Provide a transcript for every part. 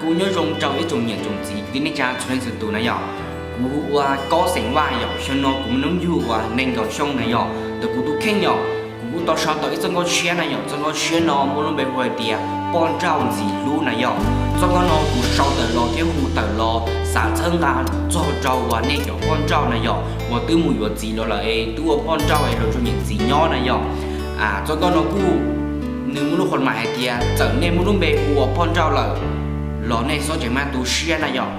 Kuv nyob zoo rau ib tsoom niam tsoom txiv kwv tij neej tsa txhua leej txhua tus na yom. Kuv hu ua Kob xeem Vaj yom, xyoo no kuv muaj hnub nyoog uas nees nkaum xyoo na yom. Ntawm kuv tus kheej yom, kuv kuj tau sau tau ib txoj nkauj tshiab na yom. Txoj nkauj tshiab no muaj lub npe hu hais tias Poj Nrauj Ntxim Hlub na yom. Txoj nkauj no kuv sau tawm los thiab hu tawm los xav txhawb nqa txog rau uas nej cov poj nrauj na yom, uas twb mus yuav txiv los lawm es twb ua poj nrauj es los tso niam txiv nyob na yom. Txoj nkauj no kuj, nws muaj lub qhov mas hais tias txawm nej muaj lub npe hu ua Poj Nrauj lawm los nej txhob tseem maj tu siab na yom.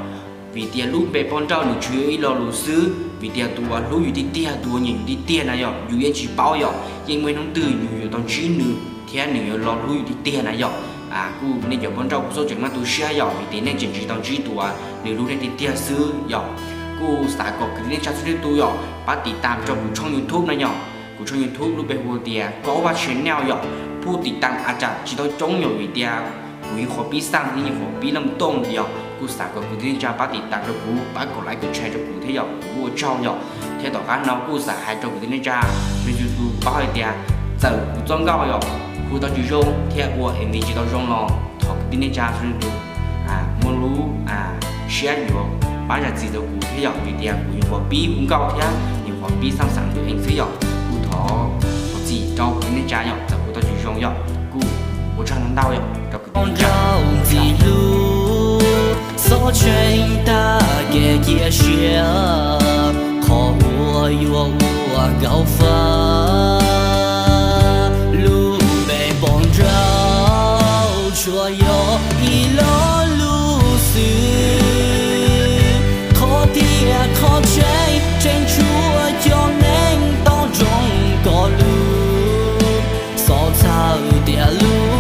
Vim tias lub npe Poj Nrauj nws tsuas yog ib lo lus xwb, vim tias tus uas hlub yus tiag tiag, tus uas nyiam yus tiag tiag na yom, yus yeej tsis paub yom, yeej muaj ib hnub twg yus yuav tau ntsib nws thiab nws yuav los hlub yus tiag tiag na yom. Kuj nej cov poj nrauj kuj txhob tseem maj tu siab yom, vim tias nej tseem tsis tau ntsib tus uas nws hlub nej tiag tiag xwb yom. Kuj xav kom kwv tij neej tsa txhua leej txhua tus yom, pab tiv tam rau kuv tshooj YouTube na yom. Kuv tshooj YouTube lub npe hu tias Kob Vaj Channel yom. Pub tiv tam a tsam tsis tau coob yom, vim tias kuv nyuam qhuav pib xaj thiab nyuam qhuav pib laj tooj yom. Kuj xav kom kwv tij neej tsa pab tiv tam rau kuv, pab kom like kom share rau kuv thiab yom, kuv ua tsaug yom. Thiab tom qab no kuj xav hais rau kwv tij neej tsa txhua leej txhua tus paub hais tias txawm kuv txoj nkauj yom hu tau tsis zoo thiab ua MV tsis tau zoo los thov kwv tij neej tsa txhua leej txhua tus muaj lub siab yuav pab zam txim rau kuv thiab yom, vim tias kuv nyuam qhuav pib hu nkauj thiab nyuam qhuav pib xaj xav tus eev xwb yom. Kuj thov txim rau kwv tij neej tsa yom, txawm kuv tau tsis zoo yom. Kuj ua tsaug ntau ntau yom rau kwv tij neej tsa. Nrauj Ntxim Hlub, txhob tsheej tag kev cia siab, qhov uas yuav ua nkauj faj. Lub npe Poj Nrauj tsuas yog ib lo lus xwb, qhov tiag qhov tseeb tseem tshuav cov neeg tau nroo kom lus. Xav txhawb tias lub